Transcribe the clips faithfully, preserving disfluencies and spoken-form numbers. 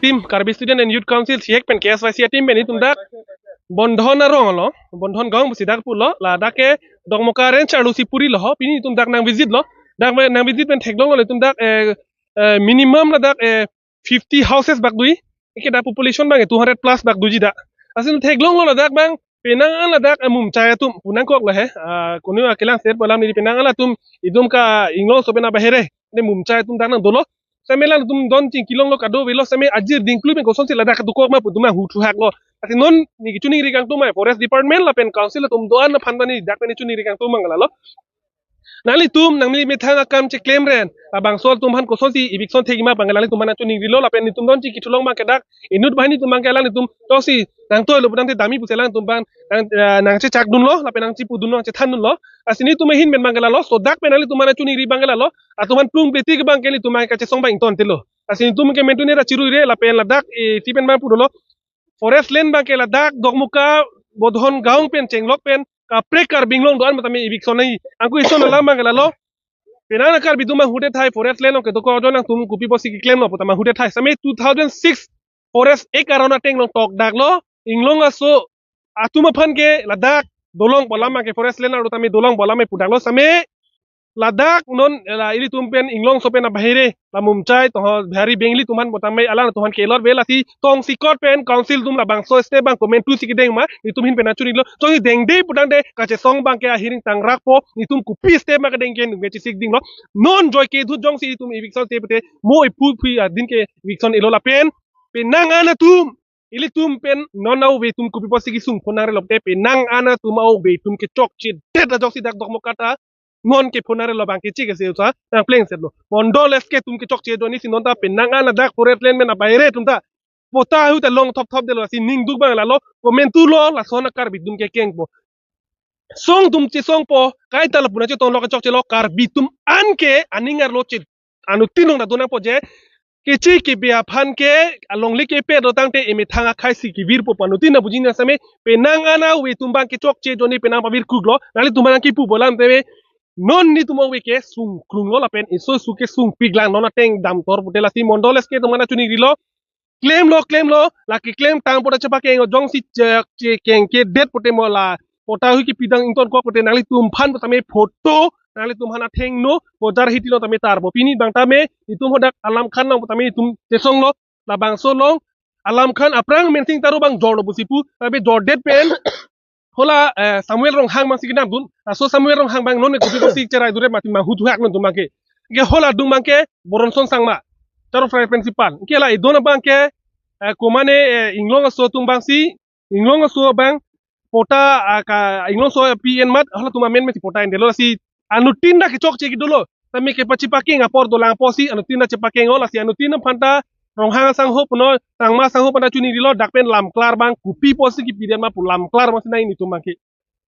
Team Karbi Student and Youth Council, CYYC pen K S Y C a-team pen itum dak Bondhon arong lo, Bondhon gaon pusi dak pulo, ladak ke Dokmoka range arlo si puri lo ho, pini itum dak nang visit lo, dak nang visit pen theklonglo itum dak eh, eh, minimum ladak eh, fifty houses bak dui, eke dak population bang eh, two hundred plus bak duji dak. Lasi itum theklonglo ladak bang, penang an ladak amumchai atum, punang kok lo he, ah, kunu akelang ser palam ni penang an atum, itum ka Inglongso pen abahere, ne mumchai atum dak nang dolo. Same alangtum don chingkilonglo kado velo, same ajir dingklu pen kosonsi ladak dokok ma pu itum ahut huhak lo. Lasi non ne kachiningri kangtung ma forest department lapen council atum do-an aphan ta ne dak pen chiningri kangtung ma lalo. Nanglitum nangli methang akam cheklem ren, labangso atum aphan kosonsi eviction thekji ma bang ke alanglitum aphan chiningri lo, lapen netum don chingkithulong bang ke dak inut banghini atum bang ke alanglitum toksi nang toi lo putangte dam-i pusi alangtum bang nang, eh, nang chechak dunlo, lapen nang chipu dunlo, nang chethan dunlo. Lasi netum ahin pen bang ke lalo, so dak pen nanglitum aphan chiningri bang ke lalo, latum aphan plung pleti ke bang ke netum bang ke kachesong bang ington telo. Lasi netum ke mentune ra chirui re lapen ladak eh, si pen bang pu dolo. Forest land bang ke ladak Dokmoka Bondhon gaon pen chenglok pen kaprek Karbi Anglong do-an matame eviction nai. Angku ison alam bang ke lalo. Penang an Karbi atum ahut thai forest land ke dokok ajoine nangtum kopi pusi keklemlo putama ahut thai. Same two thousand six Forest Act aron ateng along tok dak lo. Inglongso atum aphan ke ladak dolong pu alam ke forest land arlo tame dolong pu alam pu dak lo. Same ladak non la ilitum pen Inglongso pen abahere la mumchai toho Bihari Bengali atum aphan putame alanglitum aphan kelot ave, lasi tong sikot pen council atum labangso step bang komantu si kedeng ma, netum ahin pen chinilo. Choni dengde putangte kachesong bang ke ahiring tangrak po, netum kopi step ma kedeng ke nungge chesik ding lo. Non joike dut jongsi itum eviction te pute mo ipu pui adin ke eviction elo lapen penang an atum, ilitum pen non ave atum kopi pusi kesung phonang re lote penang an atum ave atum kechokche det ajoksi dak Dokmoka ta non ke phonang re lo bang ke chik ase usa nang pleng set lo. Mondol S K atum kechokche ajoine si non ta penang an dak forest land pen abahere atum ta patta ahut ta long thop thop detlo, lasi ning duk bang lalo, komantu lo, lason a Karbi atum kekeng po. Song atum chesong po, kaita lapu nang chetong lo kechokche lo, Karbi atum an ke aning arlo che anuttin along ta do nangpo je, keche kebi aphan ke alongle kepe do tangte emethang akhai si kevir po pu anuttin ta buji nang same, penang an ave atum bang kechokche ajoine penang pavir kuk lo, nanglitum aphan kipu pu alam tame, non netum ave ke sungkrung lo lapen iso su ke sungpik lang non ateng damtor pute, lasi Mondol S K atum aphan chiningri lo, klemlo, klemlo, lake klem tang pota chepakeng jongsi che, chekeng ke det pute mo la patta ahut kepidang ington kok pute nanglitum aphan putame photo, nanglitum aphan athengno, bojar hiti lo tame tarbo. Pini bang tame itum hadak Alam Khan along putame itum chesong lo, labangso along Alam Khan aphrang Mensing Taro bang jor lo pusi pu, tapi jor det pen hala eh, Samuel Ronghang bang si kedam dun. Laso Samuel Ronghang bang non ke kopi pusi cherai dure mati ma ahut huhak non atum bang ke. Ke hala adung bang ke Boronson Sangma, Taro Fry principal. Ke la idon bang ke eh, komane eh, Inglongso atum bang si, Inglongso bang patta ah, ka Inglongso P N mat halatum amen mesi patta endetlo, lasi anuttin ta kechokche kedolo. Tame kepachepakeng apor dolang pusi anuttin ta chepakeng lo, lasi anuttin aphan ta Ronghang asangho punon, Sangma asangho aphan ta chiningri lo, dak pen lamklar bang kopi pusi kepi det ma pu lamklar bang si nai netum bang ke.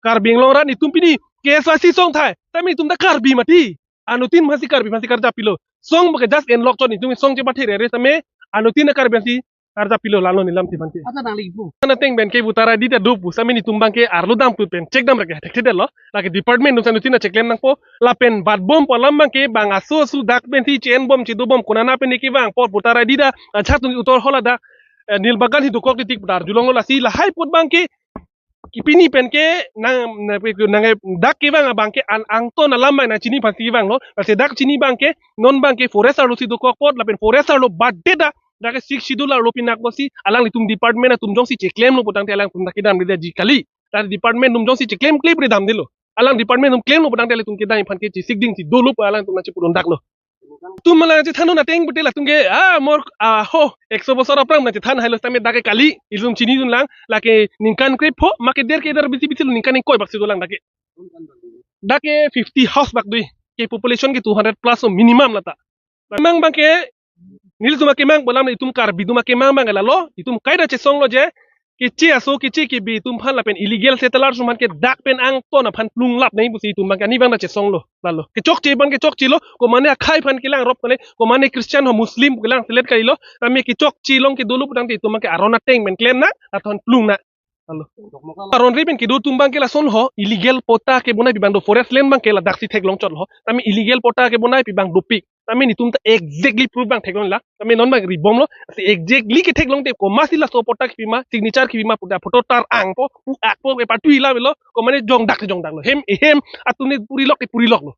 Karbi Anglong arat netum pini K S Y C song thai, tame netum ta Karbi mati. Anuttin aphan si Karbi aphan si karjap pilo. Song bang ke just enlok chot netum song chepathir ere tame anuttin ta Karbi aphan si karjap pilo, lalo nelam ti bang ke. Ata nangli pu. Nang ateng pen ke voter I D ta do pu, same netum bang ke arlo dam tut pen check dam rek thekthedetlo. Lake department atum si anuttin ta cheklem nangpo. Lapen bat bom pu alam bang ke bang aso aso dak pen si che-en bom chedo bom konana pen ke bang apor voter I D ta ajak tung utor hala dak eh, Nilbagan hi dokok titik pu ta arjulong lo, lasi lahai apot bang ke kepini pen ke nang nang nang dak ke bang abang ke an angton alam bang nang chini aphan si bang lo, lasi dak chini bang ke non bang ke forest arlo si dokok apot lapen forest arlo bat det ta dak ke Sixth Schedule arlo pinak pusi alanglitum department atum jongsi cheklem lo putangte alangtum ta kedam detji kali. Dak department atum jongsi cheklem klip re dam detlo. Alang department atum klem lo putangte alanglitum kedam aphan ke chesik ding si dolo pu alangtum nang chepudun dak lo. Atum alang chethan dun ateng pute latum ke ah mor ah ho ekso bosor aphrang nang chethan hailo tame dak ke kali, ilitum chini dun lang, lake ningkan krepho ma ke der ke der bisi bisi lo, ningkan ingkoi bak si dolang dak ke. Dak ke fifty house bak dui, ke population ke two hundred plus lo minimum lata. Memang bang ke nelitum akemang pu alam, itum Karbi atum akemang bang ke lalo, itum kaita chesong lo je, keche aso keche kebi atum aphan lapen illegal settlers atum aphan ke dak pen angton aphan plung lap nai pusi itum bang ke ani bang ta chesong lo lalo. Kechokche bang kechokche lo, komane akhai aphan kelang rop kale, komane Christian ho Muslim kelang selet kali lo, tame kechokche along ke dolo putangte itum bang ke aron ateng pen klem nang, latum aphan plung nang. Alo. Aron ri pen kedo atum abang ke lason ho, illegal patta kebonai pi abang do, forest land abang ke ladaksi theklong chot ho. Tame illegal patta kebonai pi abang dopik. Tame netum ta exactly proof abang theklong la. Tame non abang ribomlo. Si exactly ketheklong te komatsi laso patta kepima, signature kepima pu ta photo tar angpo, pu akpo, e patu ila velo, komane jongdak te jongdaklo. Hem, ehem, atum ne purilok te puriloklo.